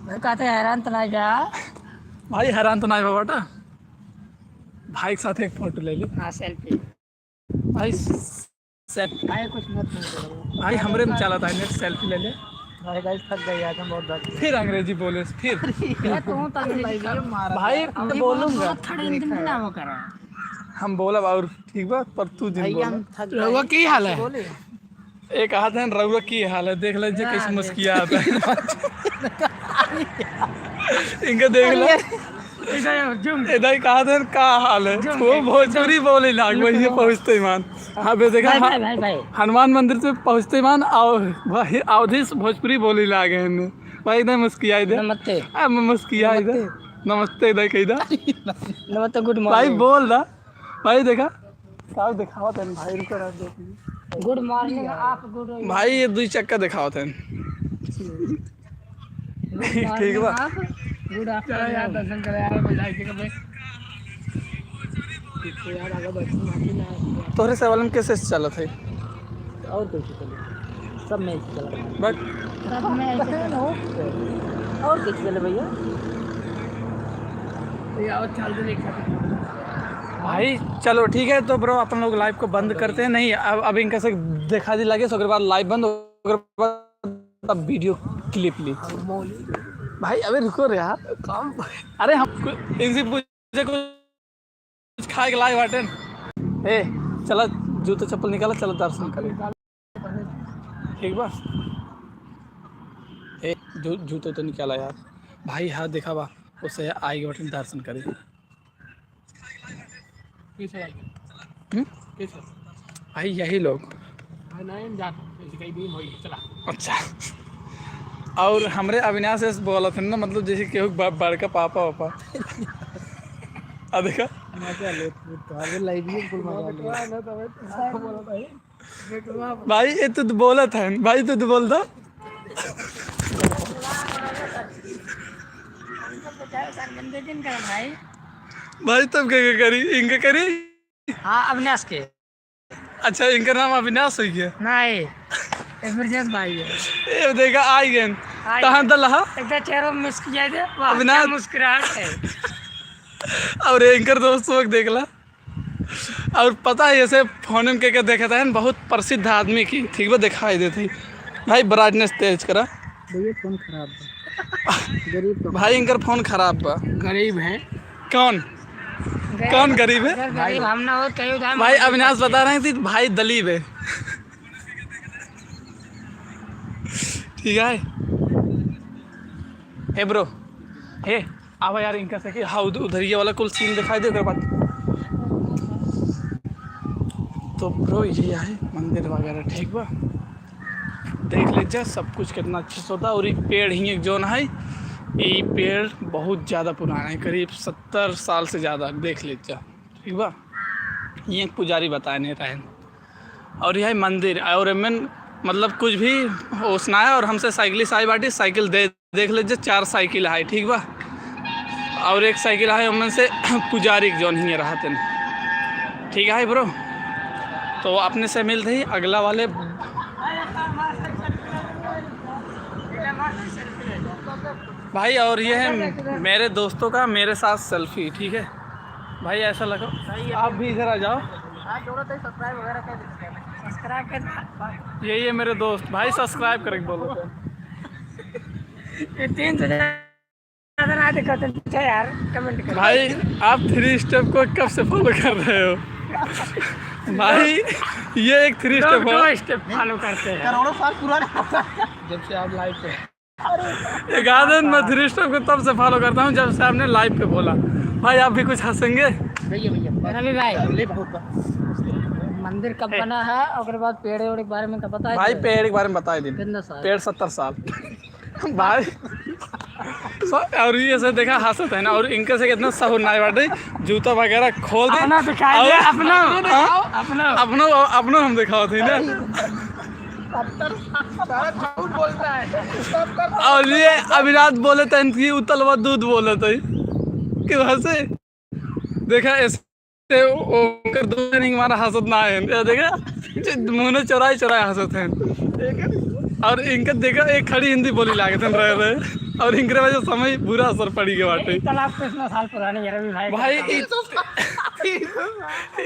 मैं कहते हैं, हैरान तो नहीं बा। भाई हैरान तो नहीं बा बेटा। भाई के साथ एक photo ले ले। हाँ, selfie। भाई, selfie। भाई, कुछ मत बोलो। भाई, हमरे में चलत है, net selfie ले ले। भाई, guys, थक गए आज हम बहुत ज्यादा। फिर अंग्रेजी बोले, फिर। अरे, तुम तो अंग्रेजी कर मारा। भाई, हम बोलूंगा। बहुत खड़े दिन ना हो करा। हम बोलब और ठीक बा, पर तू जिन भैया, बोला। हम थक गए। रउआ की हाल है? बोले। एक हाथ है, रउआ की हाल है, देख ले जे कैसे हाँ, मुस्कियात है। इनका देख ले। अरे। इधर, जूम। इधर कहा थे, का हाल है? जूम। वो भोजपुरी बोले लाग, वही पहुँचते ही मान। हाँ, बे, देखा, भाई, भाई, भाई, भाई। हनुमान मंदिर से पहुँचते ही मान, आओ, भाई, अवधेश भोजपुरी बोले लाग है इन्हें। भाई, इधर मुस्किया, इधर। नमस्ते। आ, म-, मुस्किया, इधर। नमस्ते। नमस्ते, इधर कह दा। नमस्ते, good morning। भाई, बोल दा। भाई, देखा, का दिखावत है भाई, रुको ना, दो मिनट। Good morning, आप good हो। भाई, ये दुई चक्का दिखावत है। Good morning, ठीक बा। आप good afternoon। चलो यार, दर्शन करे यार, मजा आइए कभी। तो यार, आगे दर्शन बाकी ना। तोहरे से वालन कैसे चलत है? और कैसे चले? सब में चला। But सब में ऐसे चला। और कैसे चले भैया? ये और चल दे, एक second। भाई, चलो, ठीक है, तो bro, अपन लोग live को बंद करते हैं। नहीं, अब, अब इनका से देखा दी लगे, सो ओकरे बाद live बंद, ओकरे बाद तब video clip ली। भाई, अबे रुको रे यार, काम। अरे, हम इनसे पूछे कुछ कुछ खाए के लाए बाटेन। ए, चला, जूता चप्पल निकाला, चला दर्शन करे। ठीक बा? ए, जू-, जूता तो निकाला यार। भाई, हाँ, देखा बा, उसे आए के बाटेन दर्शन करे। कैसे आए? हम्म? कैसे? भाई, यही लोग। हाँ, नहीं, हम जाते हैं। ऐसे कई दिन होई, चला। अच्छा। और हमरे अविनाश ऐसे बोलत हन ना, मतलब, जैसे केहू ब-, बड़का पापा वापा। आ देखा। मजा ले, तू तो अरे live ही कुल मजा ले। भाई, ये तू तो बोलत है, भाई, तू तो बोल दो। भाई, तब के, के करी, इनके करी। हाँ, अविनाश के। अच्छा, इनका नाम अविनाश होइ गया? नहीं, ये ब्रजेश भाई है। ये देखा, आई गए। आई तहाँ गए। दल हा? एकदम चेहरा मुस्किया दे, वाह, अविनाश। क्या मुस्कुराहट है। और ये इनकर दोस्त लोग देख ला। और पता है, ऐसे फोन में के, के देखता है, बहुत प्रसिद्ध आदमी की, ठीक बा, दिखाई देते ही। भाई, brightness तेज करा। भैया, फोन खराब बा। गरीब तो भाई, इनकर फोन खराब बा। गरीब है। कौन? गरीब, कौन गरीब है? अगर गरीब हम ना हो, तो ये उधार भाई, मांगते अविनाश बता रहे हैं कि भाई दलीब है। ठीक है। हे bro, हे, आवा यार, इनका से कि, हाँ, उध-, उधर ये वाला कुल scene दिखाई दे, ओकर बाद। तो bro, ये है मंदिर वगैरह, ठीक बा? देख ले जा, सब कुछ कितना अच्छा से होता। और ये पेड़ ही एक जौन है, ये पेड़ बहुत ज़्यादा पुराना है, करीब सत्तर साल से ज़्यादा, देख ले जा, ठीक बा? ये एक पुजारी बताए नहीं रहे। और यह मंदिर, और एमन मतलब कुछ भी ओसना है, और हमसे साइकिल से आई बाटी, साइकिल दे, देख ले जा, चार साइकिल है, ठीक बा? और एक साइकिल है, ओमन से पुजारी जौन ही रहते हैं, ठीक है bro? तो अपने से मिलते ही अगला वाले। भाई, और ये है मेरे दोस्तों का मेरे साथ selfie, ठीक है भाई? ऐसा लगा, सही है। आप भी इधर आ जाओ। हाँ, दोनों तो subscribe वगैरह कर दीजिए। Subscribe कर दो। ये, ये मेरे दोस्त भाई, subscribe करके बोलो। ये तीन सौ ज्यादा ना देखो तो, अच्छा यार, comment करो। भाई, आप three step को कब से follow कर रहे हो? भाई, ये एक three दो, step हो। दो step follow करते हैं। करोड़ों साल पुराना। जब से आप live पे। एक आदमी, मैं three step को तब से follow करता हूँ, जब से आपने live पे बोला। भाई, आप भी कुछ हंसेंगे? भैया, भैया। रवि भाई, ले बहुत बा। मंदिर कब बना है, ओकरे बाद पेड़ वेड़ के बारे में तो बता भाई, दे। पेड़ के बारे में बता दे। कितना साल? पेड़ सत्तर साल। भाई, स-, और ये से देखा हंसत है ना, और इनके से कितना सहूर ना बाटे, जूता वगैरह खोल दे। अपना दिखाई दे, और अपना, हाँ? अपना। अपनो, अपनो हम दिखावत है ना। सत्तर साल, साला झूठ बोलता है। सत्तर साल। और ये अविनाश बोलत है कि उतलवा दूध बोलत है। क्यों हंसे? देखा, ऐसे ओकर दो जने हमारा हंसत ना है। ये देखा, जे मुंह में चोराई चोराई हंसत हैं। और इनका देखा, एक खड़ी हिंदी बोली लागत हैं रहे रहे। और इनकरे वजह से समय बुरा असर पड़ी के बाटे। तालाब तो इतना साल पुरानी है, रवि भाई। भाई, ई,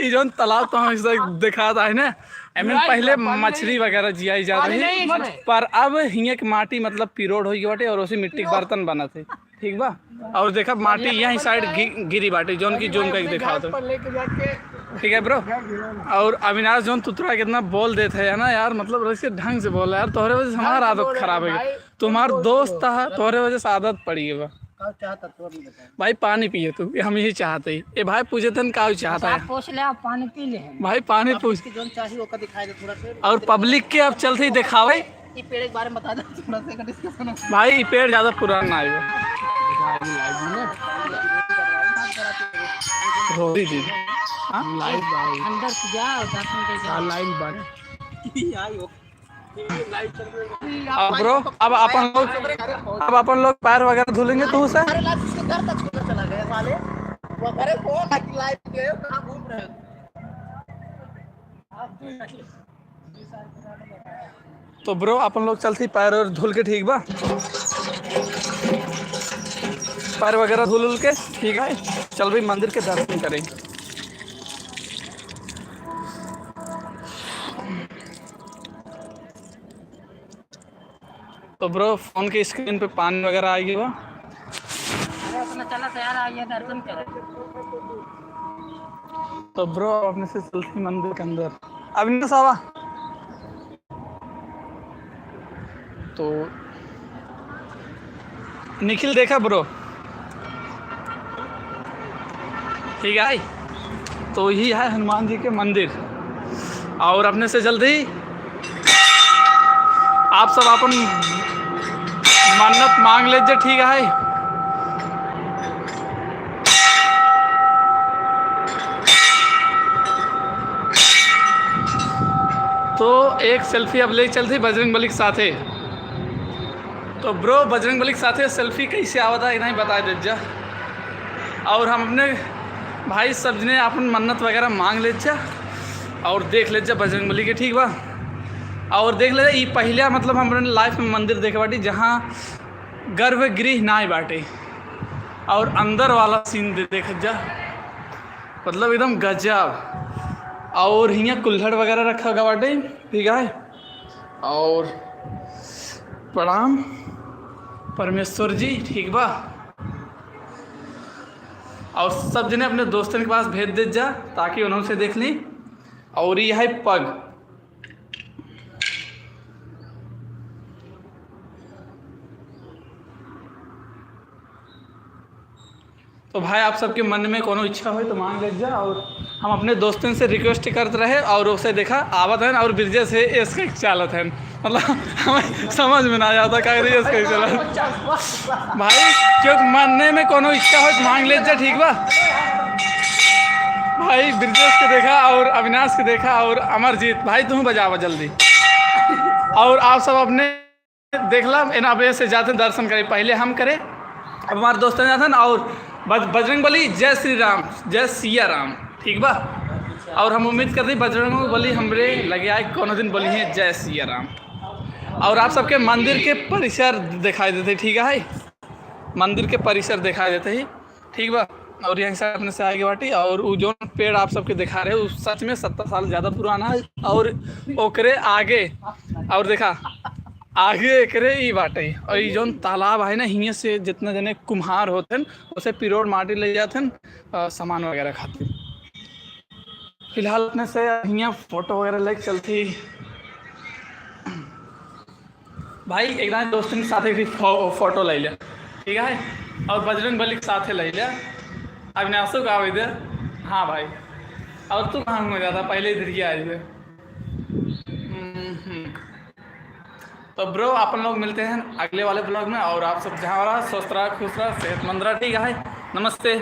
ई जौन तालाब तो हम इसे दिखात है ना, एमे पहिले मछली वगैरह जियाई जात रही, पर अब हियाँ के माटी मतलब पिरोड होई के बाटे और उसे मिट्टी के बर्तन बनत है। ठीक बा। और देखा, माटी यही side गि-, गिरी बाटे, जौन की zoom करके दिखावत है। ठीक है bro। और अविनाश जौन तुतुरा कितना बोल देत है ना यार, मतलब ऐसे ढंग से बोला यार, तोहरे वजह से हमार आदत खराब है। तुम्हार दोस्त है, तोहरे वजह से आदत पड़ी गई बा। का चाहता तू अभी बता। भाई पानी पिए तू, हम यही चाहते ही। ए भाई पूछे तन का चाहता है? आप पूछ ले, आप पानी पी ले। भाई पानी पूछ। के जोन चाहिए ओका दिखाई दे थोड़ा सा। और पब्लिक के आप चलते ही दिखावे। ई पेड़ के बारे में बता दे थोड़ा सा, एक डिस्कशन हो। भाई ई पेड़ ज्यादा पुराना ना है। रोही जी। हाँ? लाइव भाई। अंदर से जाओ, दर्शन के जाओ। हाँ, लाइव बात। ई आई हो। अब ब्रो, अब अपन लोग, अब अपन लोग पैर वगैरह धुलेंगे तू से। अरे लाइव इसके घर तक छोड़ चला गया साले। वो अरे फोन लाइव गए, कहाँ घूम रहे हो? तो ब्रो, अपन लोग चलती पैर और धुल के, ठीक बा? पैर वगैरह धुल उल के, ठीक है, चल भाई मंदिर के दर्शन करें। तो ब्रो, फोन के स्क्रीन पे पानी वगैरह आ गया बा। अरे अपना चला तैयार आ गया, दर्शन करो। तो ब्रो, अपने से चलती मंदिर के अंदर। अविनाश आवा। तो निखिल देखा ब्रो, ठीक है, तो यही है हनुमान जी के मंदिर। और अपने से जल्दी आप सब अपन मन्नत मांग लीजिए, ठीक है। तो एक सेल्फी अब ले चलते बजरंग बली के साथे। तो ब्रो, बजरंग बली के साथे सेल्फी कैसे आवता है, इतना ही बता दे जा। और हम अपने भाई सब जने अपन मन्नत वगैरह मांग ले जा और देख ले जा बजरंग बली के, ठीक बा। और देख ले, ई पहला मतलब हमरे लाइफ में मंदिर देखे बाटी जहाँ गर्भगृह नाय बाटे और अंदर वाला सीन दे, देख जा, मतलब एकदम गजब। और हियाँ कुल्हड़ वगैरह रखा गवा बाटे, ठीक है। और प्रणाम परमेश्वर जी, ठीक बा। और सब जने अपने दोस्तन के पास भेज दे जा, ताकि उन्होंने से देख ली। और ये है पग। तो भाई, आप सबके मन में कोनो इच्छा होय तो मांग ले जा। और हम अपने दोस्तन से रिक्वेस्ट करत रहे और उसे देखा आवत हन और ब्रिजेश से एस के चालत हन। मतलब हमें समझ में ना आता का रही एस के चालत। भाई, क्यों मन में कोनो इच्छा होय तो मांग ले जा, ठीक बा? भाई ब्रिजेश के देखा और अविनाश के देखा और अमरजीत भाई, तुम बजावा जल्दी। और आप सब अपने देखला, एना अब ऐसे जाते दर्शन करे, पहले हम करे, अब हमारे दोस्त जाते हैं। और बज-, बजरंग बली, जय श्री राम, जय सिया राम, ठीक बा। और हम उम्मीद करते हैं बजरंग बली हमरे लगे आए, कोनो दिन बोली है जय सिया राम। और आप सबके मंदिर के परिसर दिखाई देते, ठीक है, मंदिर के परिसर दिखाई देते ही, ठीक बा। और यहीं से अपने से आगे बाटी और उ जौन पेड़ आप सबके दिखा रहे, उ सच में सत्तर साल ज्यादा पुराना है। और ओकरे आगे, और देखा, आगे एकरे ई बाटे। और ई जौन तालाब है ना, हियाँ से जितना जने कुम्हार होते हैं, उसे पिरोड़ माटी ले जाते हैं, अ, सामान वगैरह खातिर। फिलहाल अपने से हियाँ फोटो वगैरह लेके चलती। भाई, एक दान दोस्तन के साथे भी फो-, फोटो ले ले, ठीक है? और बजरंग बली के साथे ले ले। अविनाशो का आवे दे। हाँ भाई, और तू कहाँ घूमे जाता, पहले इधर ही आए थे। हम्म, हम्म। तो ब्रो, अपन लोग मिलते हैं अगले वाले ब्लॉग में, और आप सब जहाँ रहा, स्वस्थ रहा, खुश रहा, सेहतमंद रहा, ठीक है? नमस्ते।